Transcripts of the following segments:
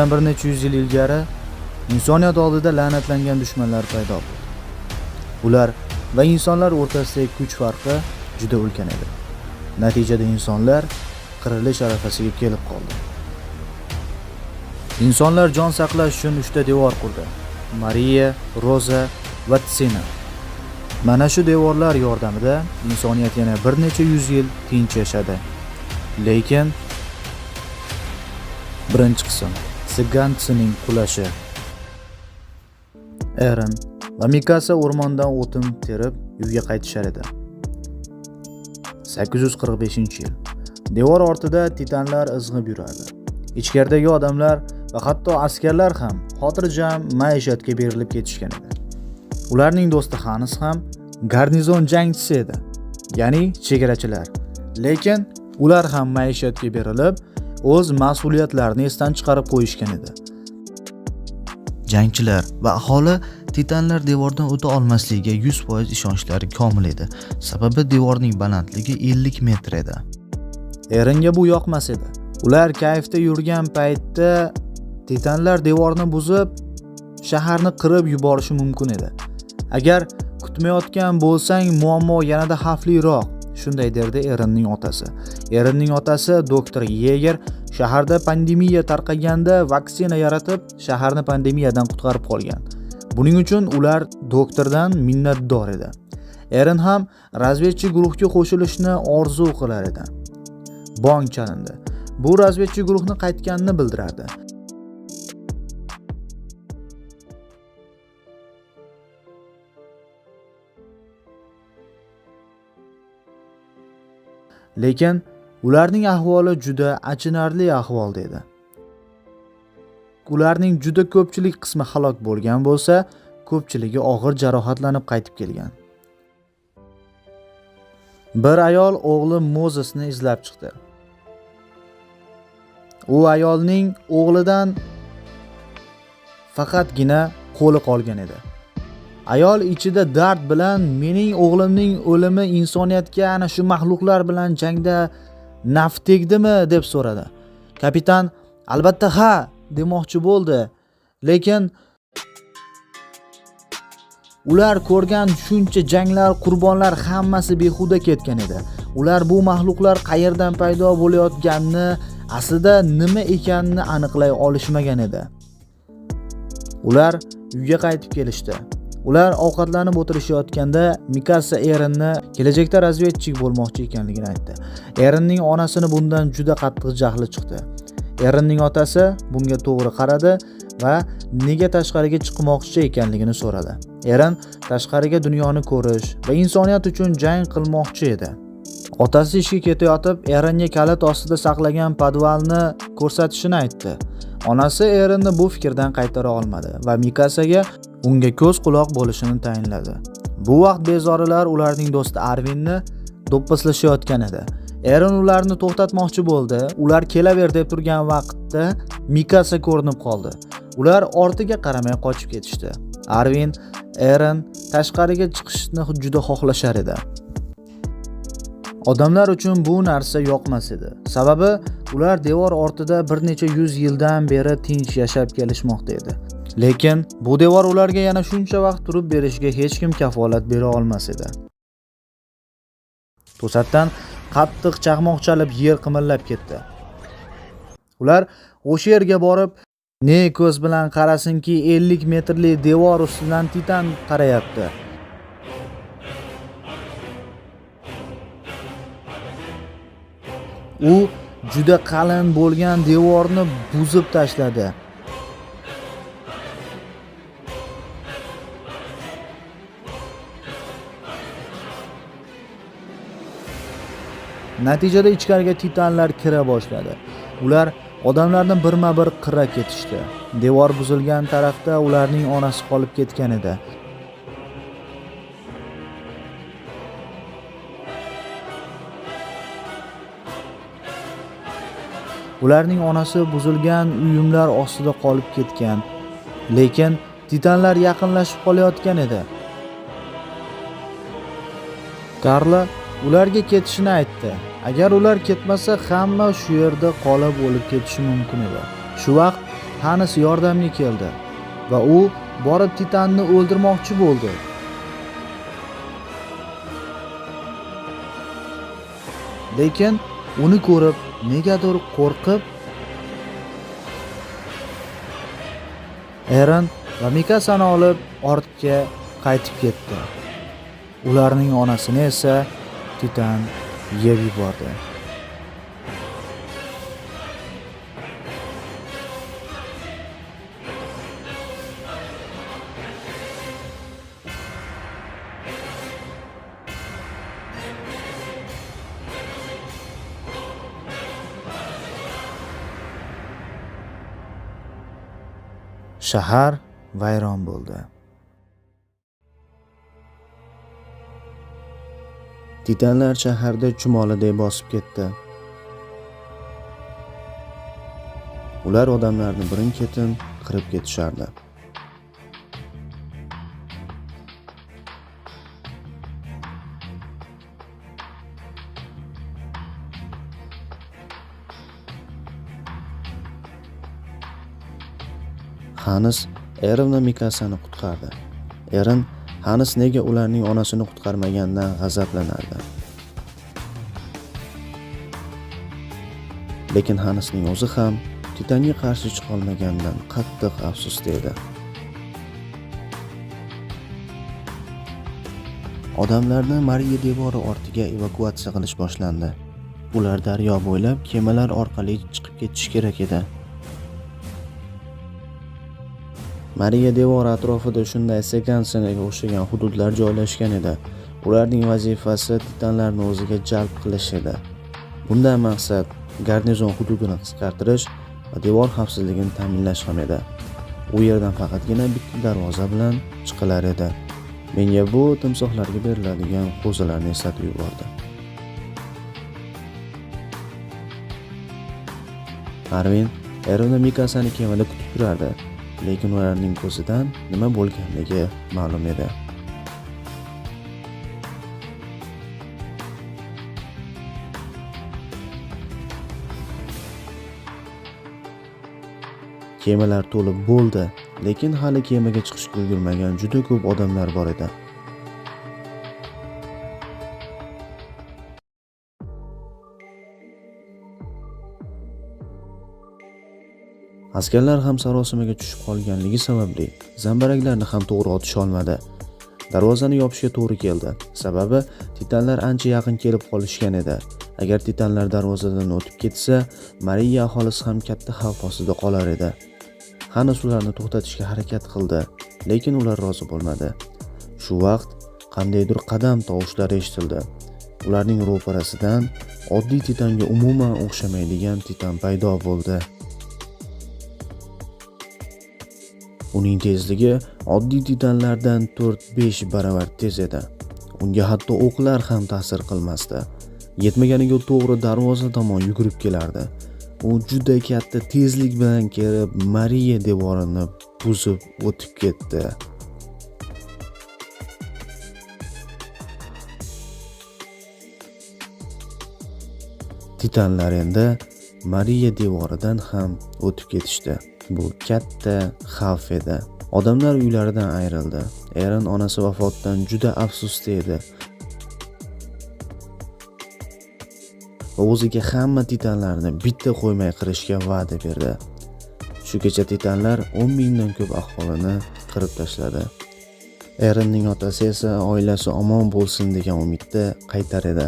Bundan bir necha yuz yil ilgari insoniyat oldida la'natlangan dushmanlar paydo bo'ldi. Ular va insonlar o'rtasidagi kuch farqi juda ulkan edi. Natijada insonlar qirilish arafasiga kelib qoldi. Insonlar jon saqlash uchun 3 ta devor qurdi. Mariya, Roza va Tsina. Mana shu devorlar yordamida insoniyat yana bir necha yuz yil tinch yashadi. Lekin birinchi qism Sigantsining qulashi. Eren va Mikasa o'rmondan o'tin terib uyga qaytishar edi. 845-yil. Devor ortida titanlar izg'ib yurardi. Ichkaridagi odamlar va hatto askarlar ham xotirjam maishatga berilib ketishgan edi. Ularning do'sti Hanis ham garnizon jangchisi edi, ya'ni chegarachilar. Lekin ular ham maishatga berilib, o'z mas'uliyatlarini esdan chiqarib qo'yishgan edi. Jangchilar va aholi titanlar devordan o'ta olmasligiga 100% ishonchlari komil edi. Sababi devorning balandligi 50 metr edi. Erenga bu yoqmas edi. Ular kayfda yurgan paytda titanlar devorni buzib, shaharni qirib yuborishi mumkin edi. Agar kutmayotgan bo'lsang, muammo yanada xavfliroq, shunday derdi Erenning otasi. Erenning otasi doktor Yeger shaharda pandemiya tarqaganda vaksina yaratib, shaharni pandemiyadan qutqarib qolgan. Buning uchun ular doktordan minnatdor edi. Eren ham razvedchi guruhga qo'shilishni orzu qilar edi. Bong chalindi. Bu razvedchi guruhni qaytganini bildirardi. Lekin ularning ahvoli juda achinarli ahvolda edi. Ularning juda ko'pchilik qismi halok bo'lgan bo'lsa, ko'pchiligi og'ir jarohatlanib qaytib kelgan. Bir ayol o'g'li Mozesni izlab chiqdi. U ayolning o'g'lidan faqatgina qo'li qolgan edi. Ayol ichida dard bilan mening o'g'limning o'limi insoniyatga ana shu maxluqlar bilan jangda naf tegdimi deb so'radi. Kapitan albatta ha demoqchi bo'ldi, lekin ular ko'rgan shuncha janglar, qurbonlar hammasi behuda ketgan edi. Ular bu maxluqlar qayerdan paydo bo'layotganini, aslida nima ekanini aniqlay olishmagan edi. Ular uyga qaytib kelishdi. Ular ovqatlanib o'tirishayotganda Mikasa Erenni kelajakda razvedchik bo'lmoqchi ekanligini aytdi. Erenning onasini bundan juda qattiq jahli chiqdi. Erenning otasi bunga to'g'ri qaradi va nega tashqariga chiqmoqchi ekanligini so'radi. Eren tashqariga dunyoni ko'rish va insoniyat uchun jang qilmoqchi edi. Otasi ishga ketayotib Erenga kalit ostida saqlagan podvalni ko'rsatishini aytdi. Onasi Erenni bu fikrdan qaytara olmadi va Mikasaga unga ko'z quloq bo'lishini tayinladi. Bu vaqt bezorilar ularning do'sti Arvinni do'pposlashayotgan edi. Eren ularni to'xtatmoqchi bo'ldi. Ular kelaver deb turgan vaqtda Mikasa ko'rinib qoldi. Ular ortiga qaramay qochib ketishdi. Arvin, Eren tashqariga chiqishni juda xohlashar edi. Odamlar uchun bu narsa yoqmas edi. Sababi ular devor ortida bir necha yuz yildan beri tinch yashab kelishmoqda edi. Lekin bu devor ularga yana shuncha vaqt turib berishiga hech kim kafolat bera olmas edi. To'satdan qattiq chaqmoq chalib yer qimillab ketdi. Ular o'sha yerga borib, ne ko'z bilan qarasinki 50 metrli devor ustidan titan qarayapti. U juda qalin bo'lgan devorni buzib tashladi. Natijada ichkariga titanlar kira boshladi. Ular odamlarni birma-bir qira ketishdi. Devor buzilgan tarafda ularning onasi qolib ketgan edi. Ularning onasi buzilgan uyumlar ostida qolib ketgan. Lekin titanlar yaqinlashib qolayotgan edi. Karla ularga ketishini aytdi. Agar ular ketmasa, hamma shu yerda qolib o'lib ketishi mumkin edi. Shu vaqt Hannes yordamga keldi va u borib Titanni o'ldirmoqchi bo'ldi. Lekin uni ko'rib negadir qo'rqib Eren va Mikasani olib ortga qaytib ketdi. Ularning onasini esa Titan yeb yubordi. Shahar vayron bo'ldi. Titanlar shaharda chumoliday bosib ketdi. Ular odamlarni birin-ketin qirib ketishardi. Hannes Eren va Mikasani qutqardi. Eren Hannes nega ularning onasini qutqarmaganidan g'azablanardi. Lekin Hannesning o'zi ham Titanga qarshi chiqa olmaganidan qattiq afsusda edi. Odamlarni Mariya devori ortiga evakuatsiya qilish boshlandi. Ular daryo bo'ylab kemalar orqali chiqib ketishi kerak edi. Mariya devori atrofida shunday Segansenga o'xshagan hududlar joylashgan edi. Ularning vazifasi titanlarni o'ziga jalb qilish edi. Bundan maqsad garnizon hududini qisqartirish va devor xavfsizligini ta'minlash ham edi. U yerdan faqatgina bitta darvoza bilan chiqilar edi. Menga bu timsohlarga beriladigan qo'zilarni eslatib yubordi. Armin Eren va Mikasani kemada kutib turardi, lekin ularning ko'zidan nima bo'lganligi ma'lum edi. Kemalar to'lib bo'ldi, lekin hali kemaga chiqishga ulgurmagan juda ko'p odamlar bor edi. Askarlar ham sarosimaga tushib qolganligi sababli zambaraklarni ham to'g'ri otisha olmadi. Darvozani yopishga to'g'ri keldi. Sababi titanlar ancha yaqin kelib qolishgan edi. Agar titanlar darvozadan o'tib ketsa, Mariya aholisi ham katta xavf ostida qolar edi. Hannes ularni to'xtatishga harakat qildi, lekin ular rozi bo'lmadi. Shu vaqt qandaydir qadam tovushlari eshitildi. Ularning ro'parasidan oddiy titanga umuman o'xshamaydigan titan paydo bo'ldi. Uning tezligi oddiy titanlardan 4-5 baravar tez edi. Unga hatto o'qlar ham ta'sir qilmasdi. Yetmaganiga to'g'ri darvoza tomon yugurib kelardi. U juda katta tezlik bilan kelib, Mariya devorini buzib o'tib ketdi. Titanlar endi Mariya devoridan ham o'tib ketishdi. Bu katta xavf edi. Odamlar uylaridan ayrildi. Eren onasi vafotidan juda afsusda edi. Va o'ziga hamma titanlarni bitta qo'ymay qirishga va'da berdi. Shu kecha titanlar 10 mingdan ko'p aholini qirib tashladi. Erenning otasi esa oilasi omon bo'lsin degan umidda qaytar edi.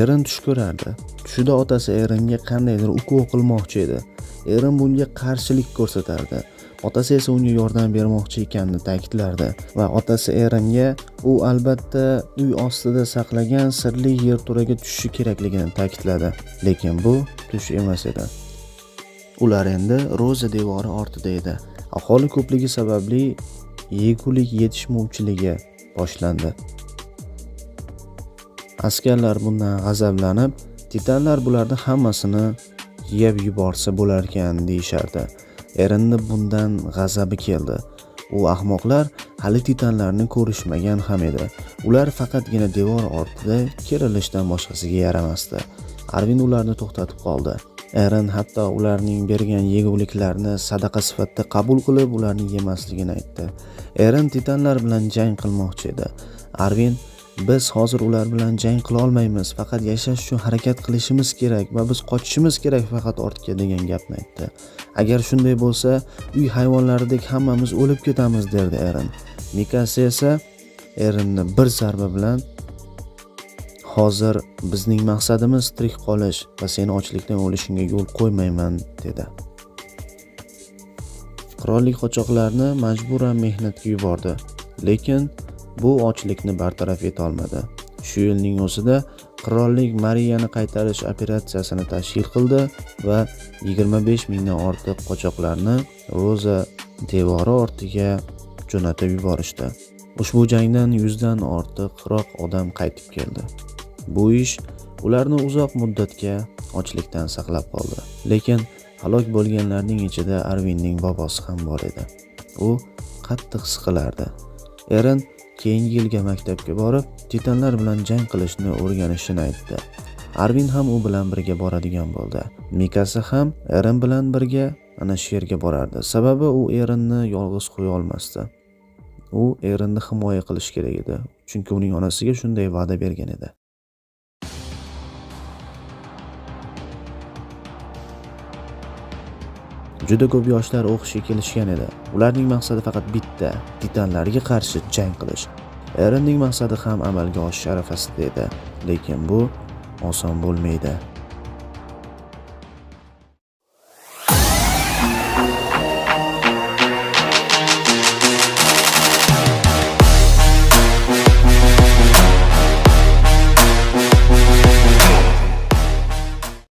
Eren tush ko'rardi. Tushida otasi Erenga qandaydir ukol qilmoqchi edi. Eren bunga qarshilik ko'rsatardi. Otasi esa unga yordam bermoqchi ekanini ta'kidlardi va otasi Erenga u albatta uy ostida saqlagan sirli yerto'laga tushishi kerakligini ta'kidladi. Lekin bu tush emas edi. Ular endi Roza devori ortida edi. Aholi ko'pligi sababli yegulik yetishmovchiligi boshlandi. Askarlar bundan g'azablanib, titanlar bularni hammasini yeb yuborsa bo'larkan deyishardi. Erenni bundan g'azabi keldi. U ahmoqlar hali titanlarni ko'rishmagan ham edi. Ular faqatgina devor ortida kerilishdan boshqasiga yaramasdi. Arvin ularni to'xtatib qoldi. Eren hatto ularning bergan yeguliklarini sadaqa sifatida qabul qilib, ularni yemasligini aytdi. Eren titanlar bilan jang qilmoqchi edi. Arvin: "Biz hozir ular bilan jang qila olmaymiz, faqat yashash uchun harakat qilishimiz kerak va biz qochishimiz kerak faqat ortga" degan gapni aytdi. "Agar shunday bo'lsa, uy hayvonlaridek hammamiz o'lib ketamiz" derdi Eren. Mikasa esa Erenni bir zarba bilan: "Hozir bizning maqsadimiz tirik qolish va seni ochlikdan o'lishingga yo'l qo'ymayman" dedi. Qirollik qochoqlarni majburan mehnatga yubordi, lekin bu ochlikni bartaraf eta olmadi. Shu yilning o'zida qirollik Mariyani qaytarish operatsiyasini tashkil qildi va 25 mingdan ortiq qochoqlarni Roza devori ortiga jo'natib yuborishdi. Ushbu jangdan 100 dan ortiqroq odam qaytib keldi. Bu ish ularni uzoq muddatga ochlikdan saqlab qoldi. Lekin halok bo'lganlarning ichida Arvinning bobosi ham bor edi. U qattiq siqilardi. Eren keyingi yilga maktabga borib, titanlar bilan jang qilishni o'rganishini aytdi. Arvin ham u bilan birga boradigan bo'ldi. Mikasa ham Eren bilan birga ana shu yerga borardi. Sababi u Erenni yolg'iz qo'ya olmasdi. U Erenni himoya qilish kerak edi, chunki uning onasiga shunday va'da bergan edi. Juda ko'p yoshlar o'qishga kelishgan edi. Ularning maqsadi faqat bitta: titanlarga qarshi jang qilish. Erenning maqsadi ham amalga oshish arafasida edi, lekin bu oson bo'lmaydi.